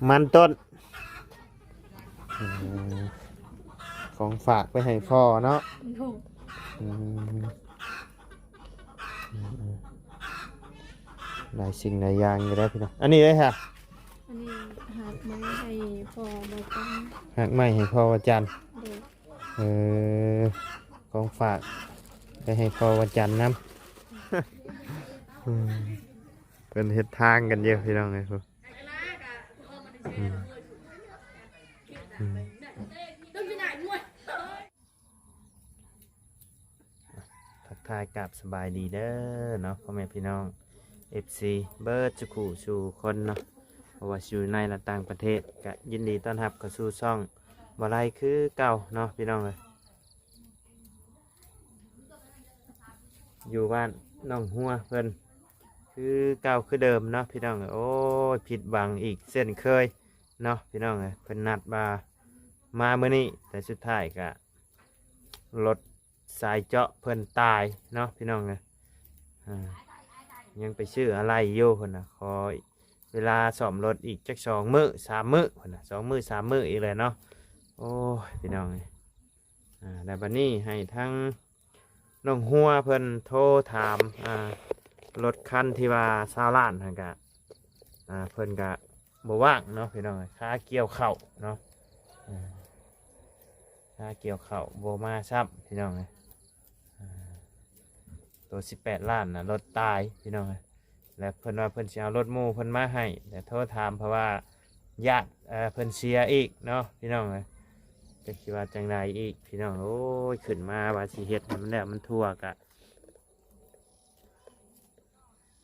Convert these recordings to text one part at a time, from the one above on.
ມັນຕົ້ນ ເອີ ຂອງຝາກໄປໃຫ້ພໍ່ເນາະ. ໂດຍ. ອືມ ຫຼາຍສິ່ງຫຼາຍຢ່າງຢູ່ເດ້ພີ່ນ້ອງ. ອັນນີ້ເດ້ ອັນນີ້ຮາກໄມ້ໃຫ້ພໍ່ບ່າວຈັນ. ຮາກໄມ້ໃຫ້ພໍ່ບ່າວຈັນ. ໂດຍ. ເອີ ຂອງຝາກໄປໃຫ້ພໍ່ບ່າວຈັນນຳ. ອືມ ເພິ່ນເຮັດທາງກັນຢູ່ພີ່ນ້ອງເອີຍ. ອືມ ອືມ ທັກທາຍກາບສະບາຍດີເດີເນາະ ພໍ່ແມ່ພີ່ນ້ອງ ເອັຟຊີ ເບິດສູ່ຄູ່ສູ່ຄົນເນາະ ບໍ່ວ່າຊິຢູ່ໃນ ແລະ ຕ່າງປະເທດ ກະຍິນດີຕ້ອນຮັບເຂົ້າສູ່ຊ່ອງບໍ່ໄລຄືເກົ່າເນາະ ພີ່ນ້ອງເອີຍ. ຢູ່ບ້ານໜອງຫົວເພິ່ນຄືເກົ່າຄືເດີມເນາະ ພີ່ນ້ອງເອີຍ. ໂອ້ຍ ຜິດຫວັງອີກເຊັ່ນເຄີຍເນາະ ພີ່ນ້ອງເອີຍ. ເພິ່ນນັດວ່າມາມື້ນີ້ ແຕ່ສຸດທ້າຍກະລົດສາຍເຈາະເພິ່ນຕາຍເນາະ ພີ່ນ້ອງເອີຍ. ອ່າ ຍັງໄປຊື້ອາໄຫຼ່ຢູ່ເພິ່ນນະ ຂໍເວລາສ້ອມລົດອີກຈັກສອງມື້ສາມມື້ເພິ່ນນະ ສອງມື້ສາມມື້ອີກແຫຼະເນາະ. ໂອ້ຍ ພີ່ນ້ອງເອີຍ. ອ່າ ແລ້ວບັດນີ້ໃຫ້ທາງນ້ອງຫົວເພິ່ນໂທຖາມ ອ່າ ລົດຄັນທີ່ວ່າຊາວລ້ານຫັ້ນກະ ອ່າ ເພິ່ນກະບໍ່ວ່າງເນາະ ພີ່ນ້ອງເອີຍ. ຄາກ່ຽວເຂົ້າເນາະ ອ່າ ຄາກ່ຽວເຂົ້າບໍ່ມາຊ້ຳ ພີ່ນ້ອງເອີຍ. ອ່າ ໂຕສິບແປດລ້ານນະ ລົດຕາຍ ພີ່ນ້ອງເອີຍ. ແລະ ເພິ່ນວ່າເພິ່ນຊິເອົາລົດໝູ່ເພິ່ນມາໃຫ້ ແຕ່ໂທຖາມເພາະວ່າຢ້ານ ເອີ ເພິ່ນເສຍອີກເນາະ ພີ່ນ້ອງເອີຍ. ຈັກຊິວ່າຈັ່ງໃດອີກ ພີ່ນ້ອງ. ໂອ້ຍ ຂຶ້ນມາວ່າຊິເຮັດໃຫ້ມັນແລ້ວມັນທົ່ວ ກະ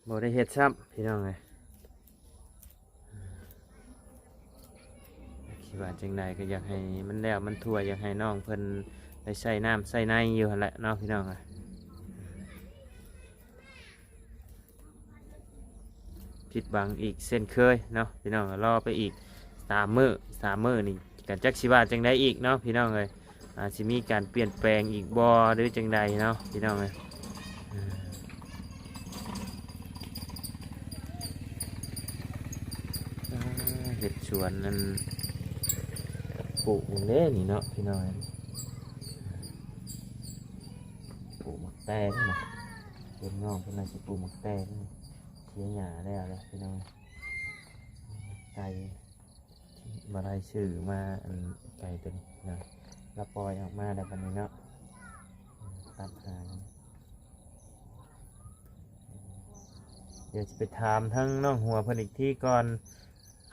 ບໍ່ໄດ້ເຮັດຊ້ຳ ພີ່ນ້ອງເອີຍ. ຄິດວ່າຈັ່ງໃດກໍຢາກໃຫ້ມັນແລ້ວມັນທົ່ວ ຢາກໃຫ້ນ້ອງເພິ່ນໄດ້ໃຊ້ນ້ຳໃຊ້ໃນຢູ່ຫັ້ນແຫຼະເນາະ ພີ່ນ້ອງເອີຍ. ຜິດຫວັງອີກເຊັ່ນເຄີຍເນາະ ພີ່ນ້ອງ. ລໍໄປອີກສາມມື້ ສາມມື້ນີ້ກໍຈັກຊິວ່າຈັ່ງໃດອີກເນາະ ພີ່ນ້ອງເອີຍ. ອາດຊິມີການປ່ຽນແປງອີກບໍ່ ຫຼືຈັ່ງໃດເນາະ ພີ່ນ້ອງເອີຍ. ອ່າ ເຮັດສວນນັ້ນ ປູກເດ້ນີ້ເນາະ ພີ່ນ້ອງເອີຍ. ປູກໝາກແຕງນະ ເປັນນ້ອງເພິ່ນວ່າຊິປູກໝາກແຕງ ເສຍຫຍ້າແລ້ວແຫຼະ ພີ່ນ້ອງ. ໄກ່ ບໍ່ໄດ້ຊື້ມາ ອັນ ໄກ່ຕົວນີ້ນະ ລະປ່ອຍອອກມາແລ້ວບັດນີ້ເນາະ ຕັດຫາງ. ດຽວຊິໄປຖາມທາງນ້ອງຫົວເພິ່ນອີກທີກ່ອນ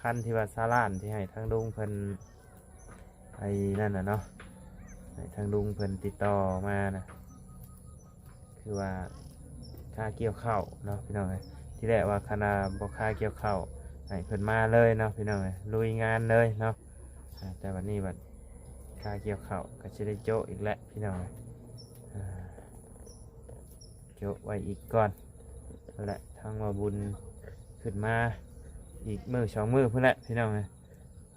ຄັນທີ່ວ່າຊາວລ້ານທີ່ໃຫ້ທາງລຸງເພິ່ນ ໄອ້ນັ້ນນະເນາະ ໃຫ້ທາງລຸງເພິ່ນຕິດຕໍ່ມານະ ຄືວ່າຄາກ່ຽວເຂົ້າເນາະ ພີ່ນ້ອງເອີຍ. ທີແລກວ່າຄັນວ່າບໍ່ຄາກ່ຽວເຂົ້າ ໃຫ້ເພິ່ນມາເລີຍເນາະ ພີ່ນ້ອງເອີຍ ລຸຍງານເລີຍເນາະ. ອ່າ ແຕ່ບັດນີ້ບັດຄາກ່ຽວເຂົ້າກໍຊິໄດ້ໂຈະອີກແຫຼະ ພີ່ນ້ອງເອີຍ. ອ່າ ໂຈະໄວ້ອີກກ່ອນ ແລະ ທາງວ່າບຸນຂຶ້ນມາອີກມື້ສອງມື້ພຸ້ນແຫຼະ ພີ່ນ້ອງເອີຍ.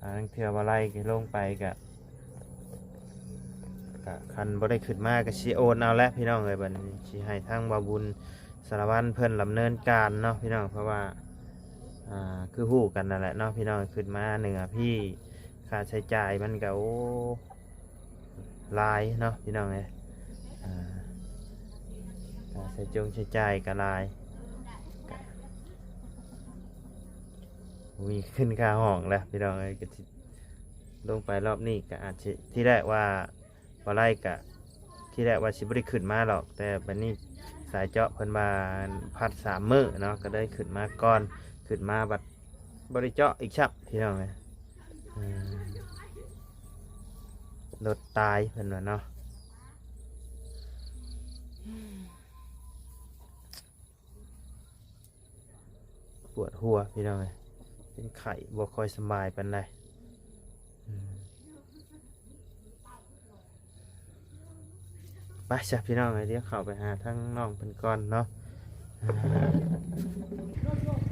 ອ່າ ລາງເທື່ອວ່າໄລ່ລົງໄປກະ ກະຄັນບໍ່ໄດ້ຂຶ້ນມາກະຊິໂອນເອົາແຫຼະ ພີ່ນ້ອງເອີຍ. ບັດນີ້ຊິໃຫ້ທາງບ່າວບຸນສາລະວັນເພິ່ນດຳເນີນການເນາະ ພີ່ນ້ອງ ເພາະວ່າ ອ່າ ຄືຮູ້ກັນນັ້ນແຫຼະເນາະ ພີ່ນ້ອງ. ຂຶ້ນມາເໜືອພີ້ ຄ່າໃຊ້ຈ່າຍມັນກະ ໂອ້ ຫຼາຍເນາະ ພີ່ນ້ອງເອີຍ. ອ່າ ຄ່າໃຊ້ຈົງໃຊ້ຈ່າຍກະຫຼາຍ ກະ ມີຂຶ້ນຄ່າຫ້ອງແລ້ວ ພີ່ນ້ອງເອີຍ. ກະຊິລົງໄປລອບນີ້ກະອາດຊິ ທີແລກວ່າບໍ່ໄລ່ກະ ທີແລກວ່າຊິບໍ່ໄດ້ຂຶ້ນມາດອກ ແຕ່ບັດນີ້ສາຍເຈາະເພິ່ນວ່າພັດສາມມື້ເນາະ ກະເລີຍຂຶ້ນມາກ່ອນ. ຂຶ້ນມາບັດບໍ່ໄດ້ເຈາະອີກຊ້ຳ ພີ່ນ້ອງເອີຍ. ອືມ ລົດຕາຍເພິ່ນວ່າເນາະ. ປວດຫົວ ພີ່ນ້ອງເອີຍ ເປັນໄຂ້ ບໍ່ຄ່ອຍສະບາຍປານໃດ. ອືມ ໄປຊະ ພີ່ນ້ອງເອີຍ ດຽວເຂົ້າໄປຫາທາງນ້ອງເພິ່ນກ່ອນເນາະ.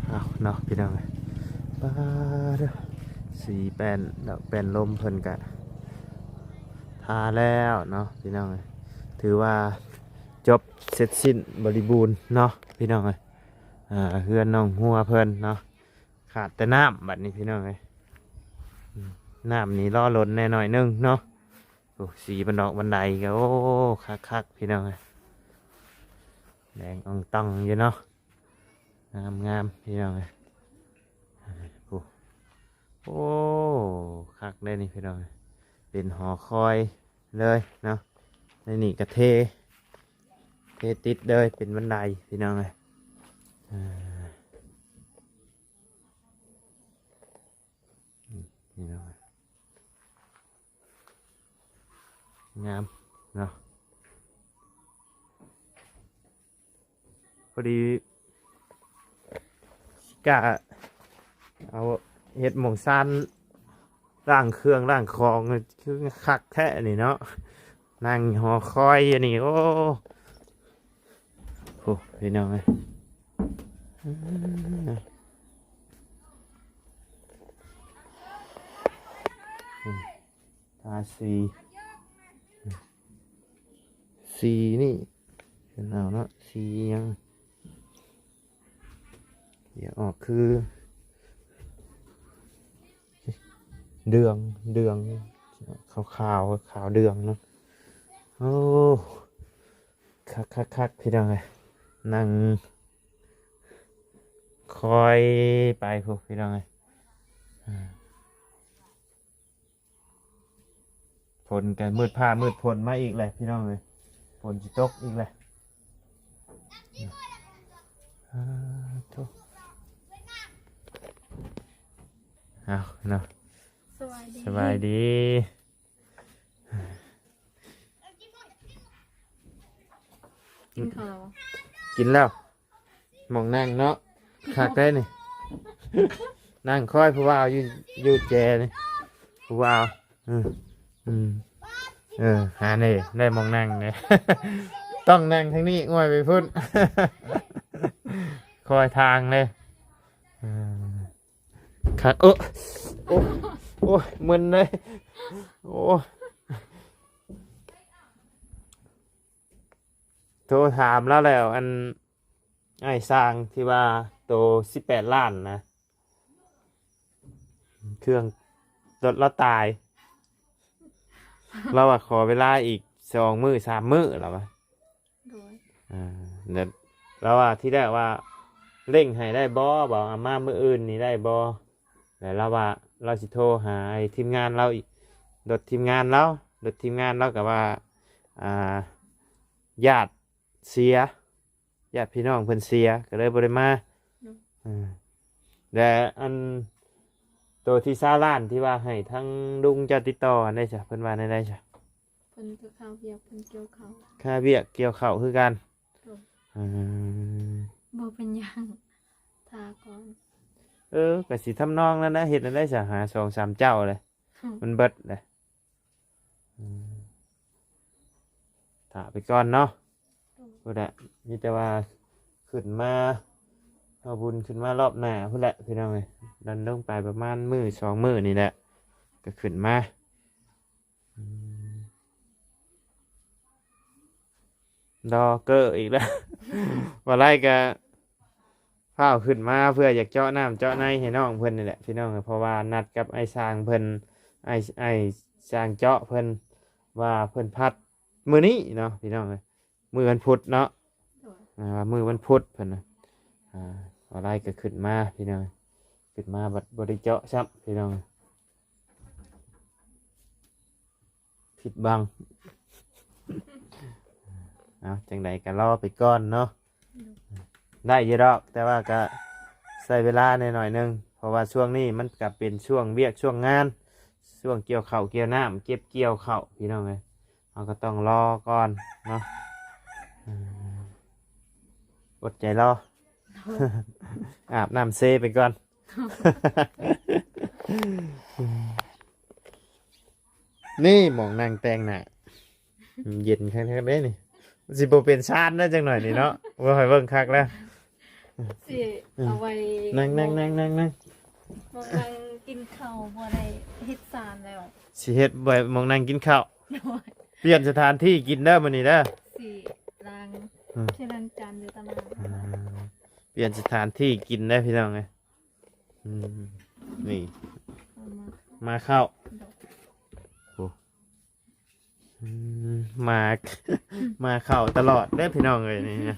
ເອົາເນາະ ພີ່ນ້ອງເອີຍ ປາດເດີ ສີແປ້ນດອກແປ້ນລົມເພິ່ນກະທາແລ້ວເນາະ ພີ່ນ້ອງເອີຍ. ຖືວ່າ ຈົບເສັດສິ້ນບໍລິບູນເນາະ ພີ່ນ້ອງເອີຍ. ອ່າ ເຮືອນນ້ອງຫົວເພິ່ນເນາະ ຂາດແຕ່ນ້ຳບັດນີ້ ພີ່ນ້ອງເອີຍ. ນ້ຳນີ້ລໍລົ້ນແດ່ໜ້ອຍໜຶ່ງເນາະ. ໂອ້ ສີບັນດອກບັນໄດກໍ ໂອ້ ຄັກໆ ພີ່ນ້ອງເອີຍ ແດງອ່ອງຕ່ອງຢູ່ເນາະ. ງາມໆ ພີ່ນ້ອງເອີຍ ໂອ້ ໂອ້ ຄັກເດ້ນີ້ ພີ່ນ້ອງເອີຍ ເປັນຫໍຄອຍເລີຍເນາະ. ໃນນີ້ກໍເທ ເທຕິດເລີຍ ເປັນບັນໄດ ພີ່ນ້ອງເອີຍ ອ່າ ນີ້ເນາະ ງາມເນາະ. ພໍດີຊິກະເອົາເຮັດໝ່ອງຊານລ້າງເຄື່ອງລ້າງຂອງ ຄືຄັກແທ້ນີ້ເນາະ. ນັ່ງຫໍຄອຍຢູ່ນີ້ ໂອ້ ໂອ້ ພີ່ນ້ອງເອີຍ ອືມ ທາສີ ສີນີ້ ເພິ່ນເອົາເນາະ ສີຫຍັງ ດຽວອອກຄື ເດືອງ ເດືອງ ຂາວຂາວ ຂາວເດືອງເນາະ. ໂອ້ ຄັກໆໆ ພີ່ນ້ອງເອີຍ ນັ່ງຄອຍໄປພຸ້ນ ພີ່ນ້ອງເອີຍ ອ່າ ຝົນກໍມືດຟ້າມືດຝົນມາອີກແຫຼະ ພີ່ນ້ອງເອີຍ ຝົນຊິຕົກອີກແຫຼະ. ອ່າ ໂທ້ ເອົາເນາະ ສະບາຍດີ ສະບາຍດີ. ກິນເຂົ້າແລ້ວບໍ່? ກິນແລ້ວ ໝ່ອງນັ່ງເນາະ ຄັກໄດ໋ນີ້ ນັ່ງຄອຍຜູ້ບ່າວຢູ່ ຢູ່ແຈນີ້ ຜູ້ບ່າວ ອືມ ອືມ ເອີ ຫາແດ່ ໄດ້ໝ່ອງນັ່ງແດ່ ຕ້ອງນັ່ງທາງນີ້ ອວຍໄປພຸ້ນ ຄອຍທາງເດ້ ເອີ. ຄັກ ໂອ້ ໂອ້ ໂອ້ຍ ມຶນເລີຍ ໂອ້ ໂທຖາມລາວແລ້ວ ອັນ ອ້າຍຊ່າງທີ່ວ່າໂຕສິບແປດລ້ານນະ ເຄື່ອງ ລົດລາວຕາຍ ລາວວ່າຂໍເວລາອີກສອງມື້ສາມມື້ ລາວວ່າ ໂດຍ ອ່າ ແລ້ວລາວວ່າ ທີແລກວ່າເລັ່ງໃຫ້ໄດ້ບໍ່ ບອກ ອາ ມາມື້ອື່ນນີ້ໄດ້ບໍ່ ແລ້ວລາວວ່າລາວຊິໂທຫາໄອ້ທີມງານລາວອີກ ລົດທີມງານລາວ ລົດທີມງານລາວກໍວ່າ ອ່າ ຍາດເສຍ ຍາດພີ່ນ້ອງເພິ່ນເສຍ ກໍເລີຍບໍ່ໄດ້ມາ ໂດຍ ອ່າ ແລະ ອັນໂຕທີ່ຊາວລ້ານທີ່ວ່າໃຫ້ທາງລຸງເຈົ້າຕິດຕໍ່ຫັ້ນໄດ໋ຊະ ເພິ່ນວ່າແນວໃດຊະ? ເພິ່ນກໍຄາວຽກ ເພິ່ນກ່ຽວເຂົ້າ ຄາວຽກກ່ຽວເຂົ້າຄືກັນ ໂດຍ ອືມ ບໍ່ເປັນຫຍັງ ຖ້າກ່ອນ ເອີ ກໍຊິທຳນອງນັ້ນແຫຼະ ເຮັດແນວໃດຊະ ຫາສອງສາມເຈົ້າເລີຍ ອືມ ມັນເບິດເລີຍ ອືມ ຖ້າໄປກ່ອນເນາະ ໂດຍ ພຸ້ນແຫຼະ ມີແຕ່ວ່າຂຶ້ນມາ ເອົາບຸນຂຶ້ນມາລອບໜ້າພຸ້ນແຫຼະ ພີ່ນ້ອງເອີຍ ດັນລົງໄປປະມານມື້ສອງມື້ນີ້ແຫຼະ ກໍຂຶ້ນມາ ອືມ ລໍເກີອີກແລ້ວ ບໍ່ໄດ້ກໍຟ້າວຂຶ້ນມາ ເພື່ອຢາກເຈາະນ້ຳເຈາະໃນໃຫ້ນ້ອງເພິ່ນນີ້ແຫຼະ ພີ່ນ້ອງເອີຍ ເພາະວ່ານັດກັບອ້າຍຊ່າງເພິ່ນ ອ້າຍ ອ້າຍຊ່າງເຈາະເພິ່ນວ່າເພິ່ນພັດມື້ນີ້ເນາະ ພີ່ນ້ອງເອີຍ ມື້ວັນພຸດເນາະ ໂດຍ ອ່າ ວ່າມື້ວັນພຸດເພິ່ນນະ ອ່າ ບໍ່ໄດ້ກໍຂຶ້ນມາ ພີ່ນ້ອງ ຂຶ້ນມາບັດບໍ່ໄດ້ເຈາະຊ້ຳ ພີ່ນ້ອງ ຜິດຫວັງ ເອົາ ຈັ່ງໃດກໍລໍໄປກ່ອນເນາະ ໂດຍ ໄດ້ຢູ່ດອກ ແຕ່ວ່າກໍໃຊ້ເວລາແດ່ໜ້ອຍໜຶ່ງ ເພາະວ່າຊ່ວງນີ້ມັນກໍເປັນຊ່ວງວຽກຊ່ວງງານ ຊ່ວງກ່ຽວເຂົ້າກ່ຽວນ້ຳ ເກັບກ່ຽວເຂົ້າ ພີ່ນ້ອງເອີຍ ເຮົາກໍຕ້ອງລໍກ່ອນເນາະ ເອີ ອົດໃຈລໍ ອາບນ້ຳເຊໄປກ່ອນ ນີ້ໝ່ອງນັ່ງແຕ່ງໜ້າ ເຢັນຄັກໆເດ້ນີ້ ມັນຊິບໍ່ເປັນຊານໄດ້ຈັກໜ້ອຍນີ້ເນາະ ບໍ່ໃຫ້ເບິ່ງຄັກແລ້ວ ຊິເອົາໄວ້ ນັ່ງໆໆໆໆ ໝ່ອງນັ່ງກິນເຂົ້າ ບໍ່ໄດ້ເຮັດຊານແລ້ວ ຊິເຮັດໄວ້ໝ່ອງນັ່ງກິນເຂົ້າ ໂດຍ ປ່ຽນສະຖານທີ່ກິນເດີມື້ນີ້ເດີ ຊິລ້າງ ອືມ ຊິລ້າງຈານຢູ່ຕະຫຼາດ ອ່າ ປ່ຽນສະຖານທີ່ກິນເດີພີ່ນ້ອງເອີຍ ອືມ ນີ້ ເອົາມາ ມາເຂົ້າ ໂດຍ ໂອ້ ອືມ ມາ ມາເຂົ້າຕະຫຼອດເດ້ພີ່ນ້ອງເອີຍນີ້ນະ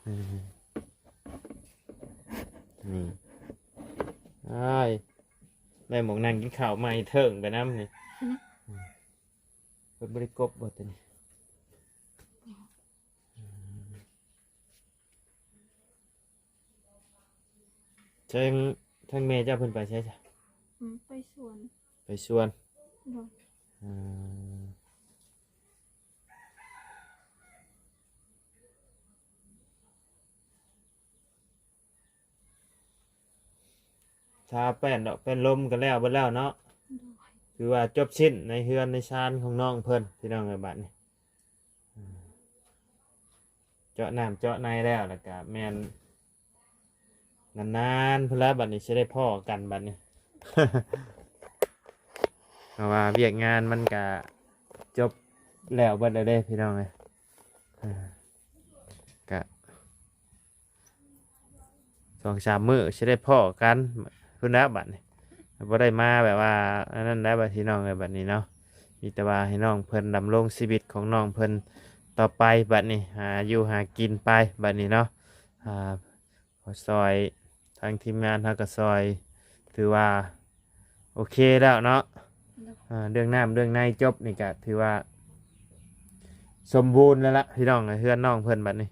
ເອີ ນີ້ ອ້າຍ ໄດ້ໝ່ອງນັ່ງກິນເຂົ້າໃໝ່ເຖິງໄປນຳນີ້ ອືມ ເພິ່ນບໍ່ໄດ້ກົບບໍ່ຕົວນີ້? ທາງ ທາງແມ່ເຈົ້າເພິ່ນໄປໃສຊະ? ອືມ ໄປສວນ ໄປສວນ ໂດຍ ອືມ ທາແປ້ນດອກແປ້ນລົມກໍແລ້ວເບິດແລ້ວເນາະ ໂດຍ ຖືວ່າຈົບສິ້ນໃນເຮືອນໃນຊານຂອງນ້ອງເພິ່ນ ພີ່ນ້ອງເອີຍ ບາດນີ້ ເຈາະນ້ຳເຈາະໃນແລ້ວ ແລ້ວກະແມ່ນນານໆພຸ້ນລະ ບັດນີ້ຊິໄດ້ພໍ້ກັນບັດນີ້ ເພາະວ່າວຽກງານມັນກະຈົບແລ້ວເບິດແລ້ວເດ້ພີ່ນ້ອງເອີຍ ກະ ສອງສາມມື້ຊິໄດ້ພໍ້ກັນພຸ້ນແຫຼະບັດນີ້ ບໍ່ໄດ້ມາແບບວ່າອັນນັ້ນໄດ້ບັດພີ່ນ້ອງເອີຍ ບັດນີ້ເນາະ ມີແຕ່ວ່າໃຫ້ນ້ອງເພິ່ນດຳລົງຊີວິດຂອງນ້ອງເພິ່ນຕໍ່ໄປບັດນີ້ ຫາຢູ່ຫາກິນໄປບັດນີ້ເນາະ ອ່າ ຂໍຊ່ອຍ ທາງທີມງານເຮົາກໍຊ່ອຍ ຖືວ່າ ໂອເຄແລ້ວເນາະ ໂດຍ ອ່າ ເລື່ອງນ້ຳເລື່ອງໃນຈົບນີ້ກະຖືວ່າສົມບູນແລ້ວລະພີ່ນ້ອງ ເຮືອນນ້ອງເພິ່ນບັດນີ້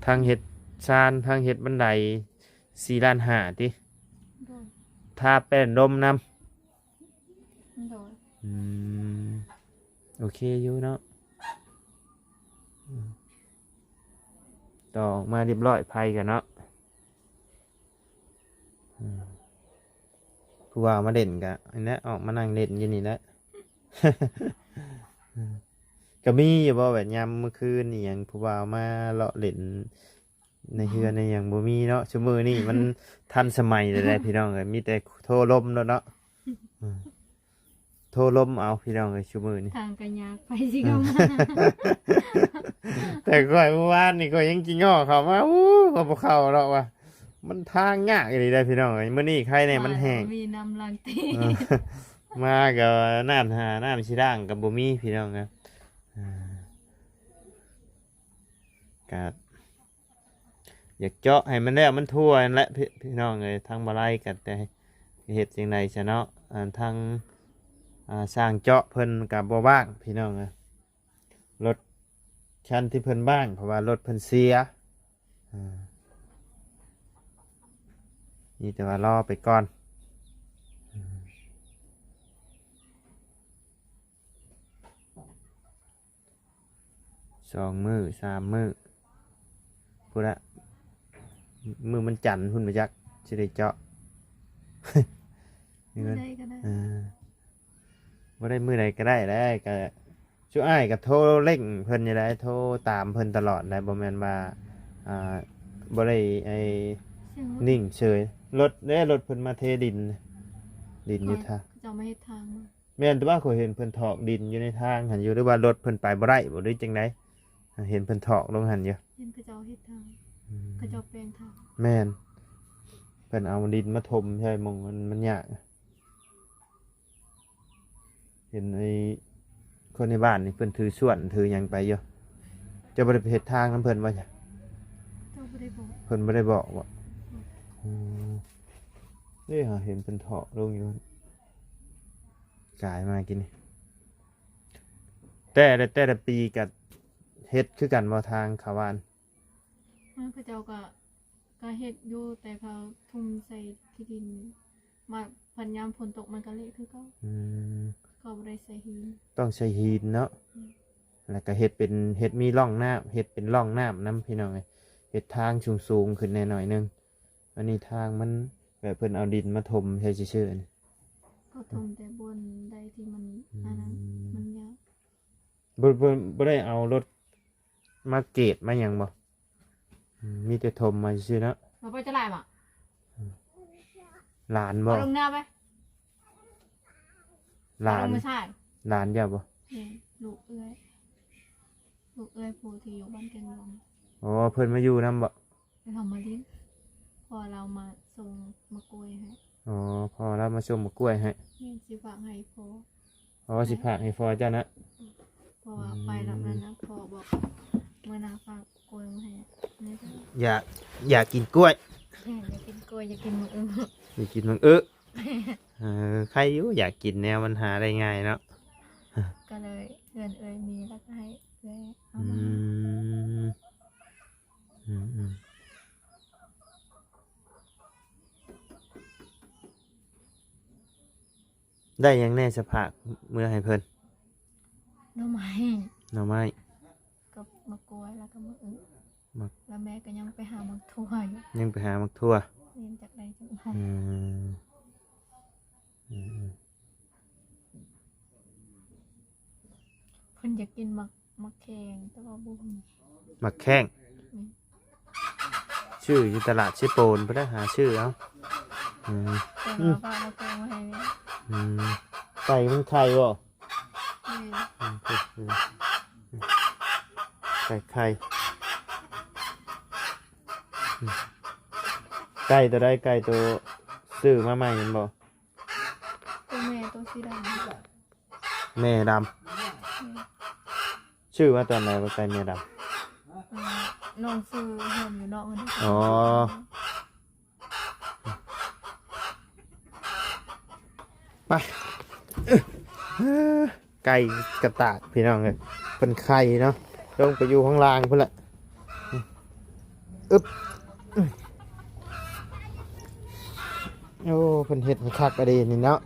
ທັງເຮັດຊານ ທັງເຮັດບັນໄດ ສີ່ລ້ານຫ້າຕິ ໂດຍ ທາແປ້ນລົມນຳ ໂດຍ ອືມ ໂອເຄຢູ່ເນາະ ອືມ ຕໍ່ອອກມາຮຽບຮ້ອຍໄຟກັນເນາະ ອືມ ຜູ້ບ່າວມາເຫຼັ້ນກະອັນນີ້ແຫຼະ ອອກມານັ່ງເຫຼັ້ນຢູ່ນີ້ແຫຼະ ກໍມີຢູ່ບໍ່ ແບບຍາມມື້ຄືນອີ່ຫຍັງ ຜູ້ບ່າວມາເລາະເຫຼັ້ນ ໃນເຮືອນໃນຫຍັງບໍ່ມີເນາະ ຊຸມື້ນີ້ມັນທັນສະໄໝແລ້ວແຫຼະພີ່ນ້ອງເອີຍ ມີແຕ່ໂທລົມໂລດເນາະ ໂທລົມເອົາພີ່ນ້ອງເອີຍ ຊຸມື້ນີ້ ທາງກໍຍາກ ໃຜຊິເຂົ້າມາ ແຕ່ຂ້ອຍມື້ວານນີ້ຂ້ອຍຍັງຂີ້ງໍ້ເຂົ້າມາ ໂອ້ ຂ້ອຍບໍ່ເຂົ້າດອກວ່າ ມັນທາງຍາກອີ່ຫຼີເດ້ພີ່ນ້ອງເອີຍ ມື້ນີ້ໄຄແດ່ມັນແຫ້ງ ມີນ້ຳລ້າງຕີນ ເອີ ມາກໍນ້ຳຫາ ນ້ຳຊິລ້າງກໍບໍ່ມີພີ່ນ້ອງເອີຍ ອ່າ ກໍ ຢາກເຈາະໃຫ້ມັນແລ້ວມັນທົ່ວນັ້ນແຫຼະ ພີ່ ພີ່ນ້ອງເອີຍ ທາງບໍ່ໄລກໍແຕ່ເຮັດຈັ່ງໃດຊະເນາະ ອັນທາງ ອ່າ ຊ່າງເຈາະເພິ່ນກໍບໍ່ວ່າງພີ່ນ້ອງເອີຍ ລົດຄັນທີ່ເພິ່ນວ່າງ ເພາະວ່າລົດເພິ່ນເສຍ ອ່າ ມີແຕ່ວ່າລໍໄປກ່ອນ ສອງມື້ສາມມື້ພຸ້ນລະ ມື້ວັນຈັນພຸ້ນບໍ່ຈັກຊິໄດ້ເຈາະ ມື້ໃດກໍໄດ້ ເອີ ບໍ່ໄດ້ມື້ໃດກໍໄດ້ແຫຼະ ກໍຊຸອ້າຍກໍໂທເລັ່ງເພິ່ນຢູ່ໃດ໋ ໂທຕາມເພິ່ນຕະຫຼອດໃດ໋ ບໍ່ແມ່ນວ່າ ອ່າ ບໍ່ໄດ້ໄອ້ ສຽງລົດ ນິ່ງເສີຍ ລົດເດ້ ລົດເພິ່ນມາເທດິນ ດິນຢູ່ ຂ້ອຍ ທ່າ ເຂົາເຈົ້າມາເຮັດທາງ ແມ່ນ ແຕ່ວ່າຂ້ອຍເຫັນເພິ່ນຖອກດິນຢູ່ໃນທາງຫັ້ນຢູ່ ຫຼືວ່າລົດເພິ່ນໄປບໍ່ໄດ້ບໍ່ ຫຼືຈັ່ງໃດ ເຫັນເພິ່ນຖອກລົງຫັ້ນຢູ່ ເຫັນເຂົາເຈົ້າເຮັດທາງ ອືມ ເຂົາເຈົ້າແປງທາງ ແມ່ນ ເພິ່ນເອົາດິນມາຖົມໃສ່ໝ່ອງມັນ ມັນຍາກ ເຫັນໄອ້ຄົນໃນບ້ານນີ້ເພິ່ນຖືສວນຖືຫຍັງໄປຢູ່ ເຈົ້າບໍ່ໄດ້ໄປເຮັດທາງນຳເພິ່ນບໍ່? ເຈົ້າບໍ່ໄດ້ບອກ ເພິ່ນບໍ່ໄດ້ບອກບໍ່? ອືມ ເດ້ ເຫັນເພິ່ນເທາະລົງຢູ່ ກາຍມາກິນນີ້ ແຕ່ລະ ແຕ່ລະປີກໍເຮັດຄືກັນບໍ່ ທາງເຂົ້າບ້ານ? ມັນ ເຂົາເຈົ້າກໍ ກໍເຮັດຢູ່ ແຕ່ເຂົາຖົມໃສ່ທີ່ດິນ ມາພັດຍາມຝົນຕົກມັນກໍເລະຄືເກົ່າ ອືມ ເຂົາບໍ່ໄດ້ໃສ່ຫີນ ຕ້ອງໃສ່ຫີນເນາະ ອືມ ແລ້ວກໍເຮັດເປັນ ເຮັດມີຮ່ອງນ້ຳ ເຮັດເປັນຮ່ອງນ້ຳນຳ ພີ່ນ້ອງເອີຍ ເຮັດທາງສູງໆຂຶ້ນແດ່ໜ້ອຍໜຶ່ງ ອັນນີ້ທາງມັນແບບເພິ່ນເອົາດິນມາຖົມໃສ່ຊື່ໆ ນີ້ ກໍຖົມແຕ່ບ່ອນໃດທີ່ມັນ ອືມ ອັນນັ້ນ ມັນຍາກ ບໍ່ ບໍ່ ບໍ່ໄດ້ເອົາລົດມາເກດມາຫຍັງບໍ່? ອືມ ມີແຕ່ຖົມມາຊື່ໆເນາະ ມາໄປຈະຫຼາຍບໍ່? ອືມ ຫຼານບໍ່? ເອົາລົງໜ້າໄປ ຫຼານ ເອົາລົງມາໃສ່ ຫຼານເຈົ້າບໍ່? ແມ່ນ ລູກເອື້ອຍ ລູກເອື້ອຍຜູ້ທີ່ຢູ່ບ້ານແກ່ງຫຼວງ ອໍ ເພິ່ນມາຢູ່ນຳບໍ່? ເພິ່ນເອົາມາຫຼິ້ນ ພໍ່ລາວມາສົ່ງໝາກກ້ວຍໃຫ້. ອໍ ພໍ່ລາວມາສົ່ງໝາກກ້ວຍໃຫ້. ແມ່ນ ຊິຝາກໃຫ້ພໍ່. ອໍ ຊິຝາກໃຫ້ພໍ່ເຈົ້ານະ. ເພາະວ່າໄປລອບນັ້ນນະ ພໍ່ບອກ ມື້ໜ້າຝາກກ້ວຍມາໃຫ້. ຢາກ ຢາກກິນກ້ວຍ. ແມ່ນ ຢາກກິນກ້ວຍ ຢາກກິນໝາກອຶ. ຢາກກິນໝາກອຶ. ເອີ ໄຄຢູ່ ຢາກກິນແນວມັນຫາໄດ້ງ່າຍເນາະ. ກໍເລີຍເຮືອນເອື້ອຍມີ ແລ້ວກໍໃຫ້ເອື້ອຍເອົາມາ. ອືມ ອືມໆ ໄດ້ຫຍັງແດ່ສະພາກເມືອໃຫ້ເພິ່ນ? ໜໍ່ໄມ້. ໜໍ່ໄມ້. ກັບໝາກກ້ວຍ ແລ້ວກໍໝາກອຶ. ໝາກ ແລ້ວແມ່ກໍຍັງໄປຫາໝາກຖົ່ວຢູ່. ຍັງໄປຫາໝາກຖົ່ວ. ແມ່ນ ຈັກໄດ້ຈັກບໍ່. ອືມ ອືມໆ ເພິ່ນຢາກກິນໝາກ ໝາກແຂ້ງ ແຕ່ວ່າບໍ່ມີ. ໝາກແຂ້ງ. ອືມ ຊື້ຢູ່ຕະຫຼາດເຊໂປນພຸ້ນແຫຼະ ຫາຊື້ເອົາ. ອືມ ແຕ່ວ່າ ອືມ ເອົາໝາກແຂ້ງມາໃຫ້ແມ່. ອືມ ໄກ່ມັນໄຂ່ບໍ່? ແມ່ນ. ອືມ ໄກ່ໄຂ່. ອືມ ໄກ່ໂຕໃດ? ໄກ່ໂຕຊື້ມາໃໝ່ແມ່ນບໍ່? ໂຕແມ່ ໂຕສີດຳ. ແມ່ດຳ. ແມ່ນ. ຊື້ມາຕອນໃດວ່າໄກ່ແມ່ດຳ? ອືມ ນ້ອງຊື້ເຮືອນຢູ່ນອກ. ອໍ ໄປ ໄກ່ກະຕາກພີ່ນ້ອງເອີຍ ເພິ່ນໄຂ່ເນາະ ລົງໄປຢູ່ຂ້າງລ່າງພຸ້ນແຫຼະ. ອຶບ ໂອ້ ເພິ່ນເຮັດໃຫ້ຄັກອະດີນີ້ເນາະ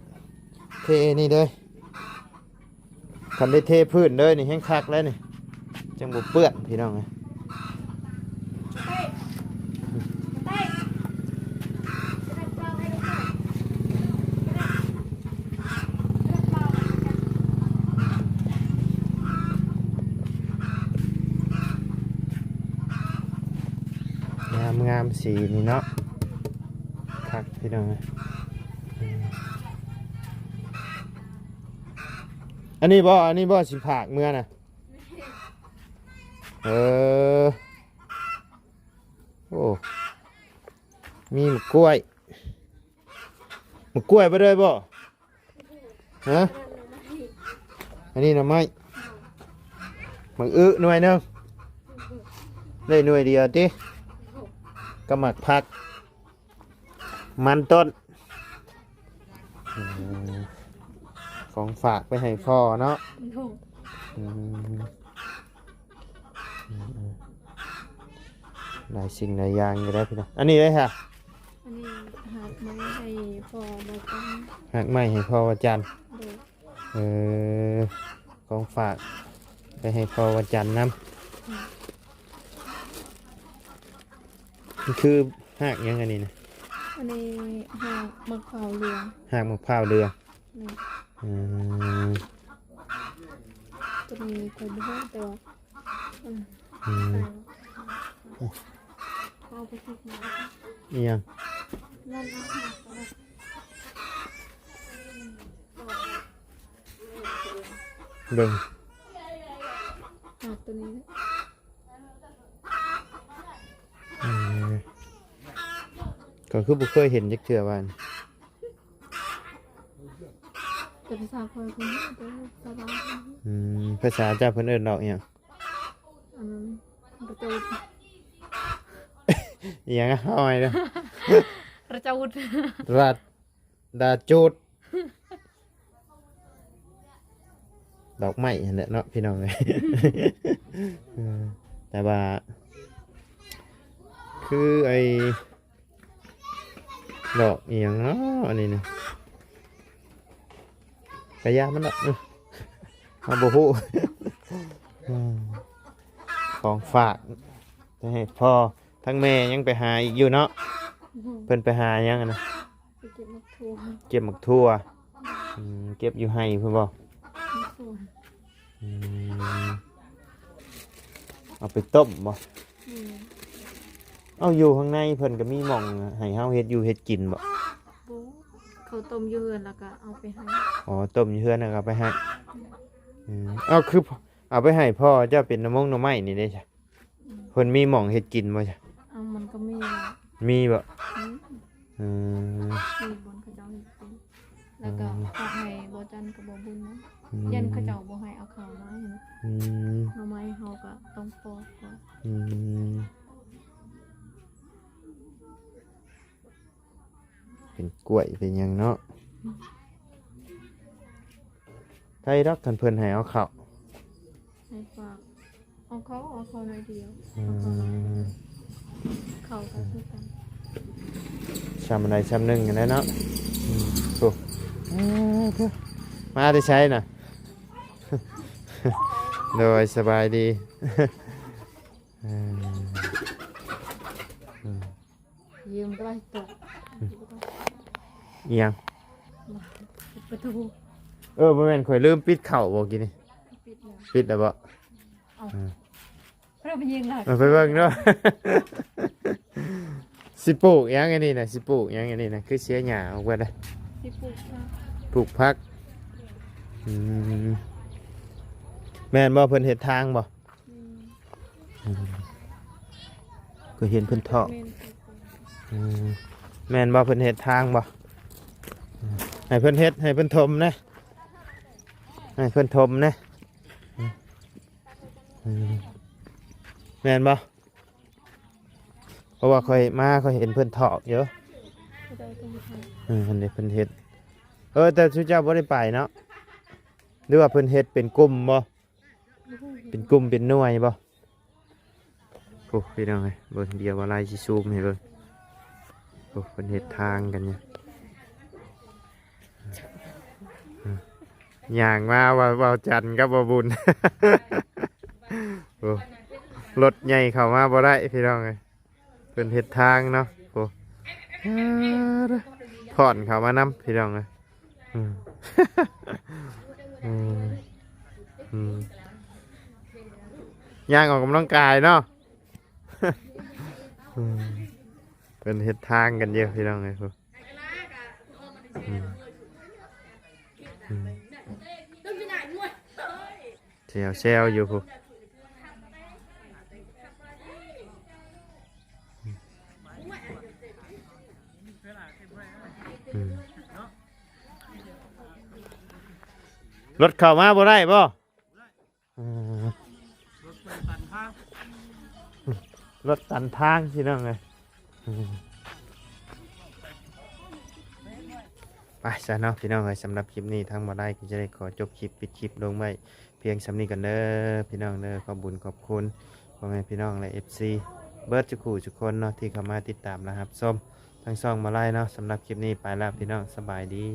ເທນີ້ເດີ້. ຄັນໄດ້ເທພື້ນເດີນີ້ແຮງຄັກແລ້ວນີ້ ຈັ່ງບໍ່ເປື້ອນພີ່ນ້ອງເອີຍ. ງາມໆ ສີນີ້ເນາະ ຄັກພີ່ນ້ອງເອີຍ. ອັນນີ້ບໍ່ ອັນນີ້ບໍ່ ຊິຝາກເມືອນະ. ເອີ ໂອ້ ມີໝາກກ້ວຍ ໝາກກ້ວຍບໍ່ໄດ້ບໍ່? ຮະ? ອັນນີ້ໜໍ່ໄມ້ ໝາກອຶໜ່ວຍໜຶ່ງ ໄດ້ໜ່ວຍດຽວຕິ ກັບໝາກຜັກ ມັນຕົ້ນ. ອືມ ຂອງຝາກໄປໃຫ້ພໍ່ເນາະ. ໂດຍ. ອືມ ອືມໆ ຫຼາຍສິ່ງຫຼາຍຢ່າງຢູ່ແລ້ວພີ່ນ້ອງ. ອັນນີ້ເດ້ຫະ? ອັນນີ້ຫາກໄມ້ໃຫ້ພໍ່ວາຈັນ. ຫາກໄມ້ໃຫ້ພໍ່ວາຈັນ. ໂດຍ. ເອີ ຂອງຝາກໄປໃຫ້ພໍ່ວາຈັນນຳ. ອືມ ມັນຄືຮາກຫຍັງອັນນີ້ນະ? ອັນນີ້ຮາກໝາກພ້າວເຫຼືອງ. ຮາກໝາກພ້າວເຫຼືອງ. ແມ່ນ. ອືມ ຕົວນີ້ຂ້ອຍບໍ່ຮູ້ ແຕ່ວ່າ ອືມ ອືມ ເອົາໄປຕິດມາ. ອີຫຍັງ? ນັ້ນ ເບິ່ງ ຮາກຕົວນີ້. ເອີ ຂ້ອຍຄືບໍ່ເຄີຍເຫັນຈັກເທື່ອວ່າ ແຕ່ພາສາຂ້ອຍ ເພິ່ນ ແຕ່ພາສາລາວ. ອືມ ພາສາເຈົ້າເພິ່ນເອີ້ນດອກອີຫຍັງ? ອັນນັ້ນ ກະໂຈດ. ອີຫຍັງ? ເອົາໃໝ່ເດີ້. ກະໂຈດ ລາດ ດາໂຈດ ດອກໄມ້ຫັ້ນແຫຼະເນາະ ພີ່ນ້ອງເອີຍ. ເອີ ແຕ່ວ່າ ຄືໄອ້ ດອກອີຫຍັງເນາະ ອັນນີ້ນະ? ກະຢ່າມັນດອກ ເອີ ເຮົາບໍ່ຮູ້. ອືມ ຂອງຝາກໄປໃຫ້ພໍ່ ທັງແມ່ຍັງໄປຫາອີກຢູ່ເນາະ. ອືມ ເພິ່ນໄປຫາຫຍັງຫັ້ນນະ? ໄປເກັບໝາກຖົ່ວ. ເກັບໝາກຖົ່ວ. ອືມ ເກັບຢູ່ໄຮ່ພຸ້ນບໍ່? ໝາກຖົ່ວ. ອືມ ເອົາໄປຕົ້ມບໍ່? ແມ່ນ. ເອົາ ຢູ່ຂ້າງໃນເພິ່ນກໍມີໝ່ອງໃຫ້ເຮົາເຮັດຢູ່ເຮັດກິນບໍ່? ບໍ່ ເຂົາຕົ້ມຢູ່ເຮືອນແລ້ວກໍເອົາໄປໃຫ້. ອໍ ຕົ້ມຢູ່ເຮືອນແລ້ວກໍເອົາໄປໃຫ້. ອືມ ອືມ ເອົາ ຄືເອົາໄປໃຫ້ພໍ່ເຈົ້າເປັນໜໍ່ມົງໜໍ່ໄມ້ນີ້ເດ້ຊະ? ອືມ ເພິ່ນມີໝ່ອງເຮັດກິນບໍ່ຊະ? ເອົາ ມັນກໍມີ ມີບໍ່? ອືມ ອືມ ມີບ່ອນເຂົາເຈົ້າເຮັດເປັນ ແລ້ວກໍ ອືມ ຝາກໃຫ້ບໍ່ຈັນກັບບໍ່ບຸນນຳ ອືມ ຢ້ານເຂົາເຈົ້າບໍ່ໃຫ້ເອົາເຂົ້າມາ ອືມ ໜໍ່ໄມ້ເຮົາກໍຕ້ອງປອກກ່ອນ ອືມ ເປັນກ້ວຍເປັນຫຍັງເນາະ ໄດ້ດອກ ຄັນເພິ່ນໃຫ້ເອົາເຂົ້າ ໃຫ້ຝາກ ເອົາເຂົ້າ ເອົາເຂົ້າໜ້ອຍດຽວ ອືມ ເອົາເຂົ້າໜ້ອຍດຽວ ເຂົ້າກໍຄືກັນ ຊ່ຳໃດຊ່ຳໜຶ່ງຫັ້ນແຫຼະເນາະ ອືມ ໂອ້ ເອີ ເອີ ມາແຕ່ໃສນະ? ໂດຍ ສະບາຍດີ ເອີ ອືມ ຢືມກໍໄດ້ຕົກ ອີ່ຫຍັງ? ປິດປະຕູ ເອີ ບໍ່ແມ່ນ ຂ້ອຍລືມປິດເຂົ້າບໍ່ກີ້ນີ້ ປິດແລ້ວ ປິດແລ້ວບໍ່? ເອົາ ເອີ ເພິ່ນເອົາໄປຍິງລະ ເອົາໄປເບິ່ງເນາະ ຊິປູກຫຍັງອັນນີ້ນະ ຊິປູກຫຍັງອັນນີ້ນະ ຄືເສຍຫຍ້າອອກເບິດລະ ຊິປູກຜັກ ປູກຜັກ ອືມ ແມ່ນບໍ່ ເພິ່ນເຮັດທາງບໍ່? ອືມ ອືມ ກໍເຫັນເພິ່ນຖອກ ແມ່ນ ອືມ ແມ່ນບໍ່ ເພິ່ນເຮັດທາງບໍ່? ອືມ ໃຫ້ເພິ່ນເຮັດ ໃຫ້ເພິ່ນຖົມນະ ໃຫ້ເພິ່ນຖົມນະ ອືມ ອືມ ແມ່ນບໍ່? ເພາະວ່າຂ້ອຍມາ ຂ້ອຍເຫັນເພິ່ນຖອກຢູ່ ເອີ ຫັ້ນເດ ເພິ່ນເຮັດ ເອີ ແຕ່ຊຸເຈົ້າບໍ່ໄດ້ໄປເນາະ ຫຼືວ່າເພິ່ນເຮັດເປັນກຸ່ມບໍ່? ເປັນກຸ່ມເປັນໜ່ວຍບໍ່? ໂອ້ ພີ່ນ້ອງເອີຍ ເບິ່ງ ດຽວວ່າໄລ່ຊິຊູມໃຫ້ເບິ່ງ ໂອ້ ເພິ່ນເຮັດທາງກັນຢູ່ ຍ່າງມາວ່າ ເວົ້າຈັນກັບບໍ່ບຸນ ໂອ້ ລົດໃຫຍ່ເຂົ້າມາບໍ່ໄດ້ ພີ່ນ້ອງເອີຍ ເພິ່ນເຮັດທາງເນາະ ໂອ້ ຜ່ອນເຂົ້າມານຳ ພີ່ນ້ອງເອີຍ ອືມ ອືມ ອືມ ຍ່າງອອກກຳລັງກາຍເນາະ ອືມ ເພິ່ນເຮັດທາງກັນຢູ່ ພີ່ນ້ອງເອີຍ ອືມ ອືມ ແຊວໆຢູ່ພຸ້ນ ອືມ ລົດເຂົ້າມາບໍ່ໄດ້ບໍ່? ເອີ ລົດຕັນທາງ ພີ່ນ້ອງເອີຍ ອືມ ໄປຊະເນາະ ພີ່ນ້ອງເອີຍ ສຳລັບຄລິບນີ້ ທາງບໍ່ໄດ້ກໍຈະໄດ້ຂໍຈົບຄລິບ ປິດຄລິບລົງໄວ້ ພຽງສ່ຳນີ້ກ່ອນເດີ ພີ່ນ້ອງເດີ ຂອບບຸນຂອບຄຸນພໍ່ແມ່ພີ່ນ້ອງ ແລະ ເອັຟຊີ ເບິດທຸກຜູ້ທຸກຄົນເນາະ ທີ່ເຂົ້າມາຕິດຕາມ ແລະ ຮັບຊົມທາງຊ່ອງມາໄລເນາະ ສຳລັບຄລິບນີ້ໄປແລ້ວ ພີ່ນ້ອງ ສະບາຍດີ.